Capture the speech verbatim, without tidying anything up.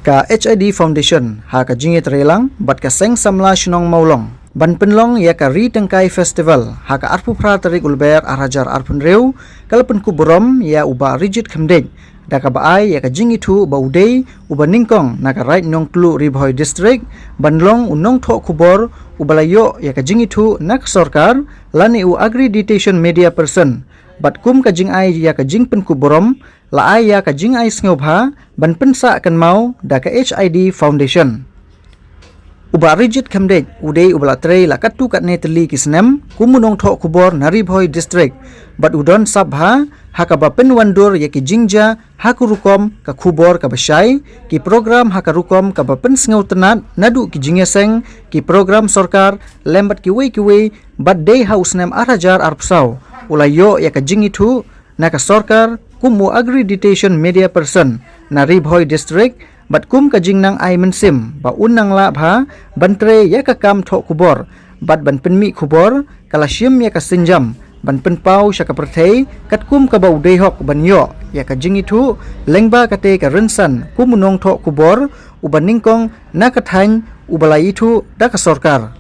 Ka H I D Foundation ha ka jingïatreilang bad ka Seng Samla Shnong Mawlong ban pynlong ïa ka Ri Tyngkai Festival ha ka arphew phra tarik u Lber ar hajar arphew hynriew ka la pynkup burom ïa u Bah Rijit Khymdeit da kaba ai ïa ka jingithuh ba u dei uba nyngkong na ka Raid Nongtluh Ri Bhoi District ban long u nongthoh khubor uba la ïoh ïa ka jingithuh na ka sorkar lane u Accreditation Media Person. Bad kum ka jingai ïa ka jingpynkup burom, la ai ïa ka jingai sngewbha ban pynsah kynmaw da ka H I D Foundation. U Bah Rijit Khymdeit u dei uba la trei la katto katne tylli ki snem kum u nongthoh khubor na Ri Bhoi District bad u don sap bha ha kaba pynwandur ïa ki jingjia ha ka rukom ka khubor kaba shai, ki program ha ka rukom kaba pynsngewtynnad naduh ki jingïaseng, ki program sorkar lem bad kiwei kiwei. Bad dei ha u snem ar hajar arphew saw u la ïoh ïa ka jingithuh na ka sorkar kum u Accreditation Media Person na Ri Bhoi District. Bad kum ka jingnang ai mynsiem ba un nang lah bha ban trei ïa ka kam thoh khubor bad ban pynmih khubor, ka la shim ïa ka sienjam ban pynpaw sha ka pyrthei katkum kaba u dei hok ban ïoh ïa ka jingithuh lyngba kata ka rynsan kum u nongthoh khubor uba nyngkong na ka thaiñ uba la ithuh da ka sorkar.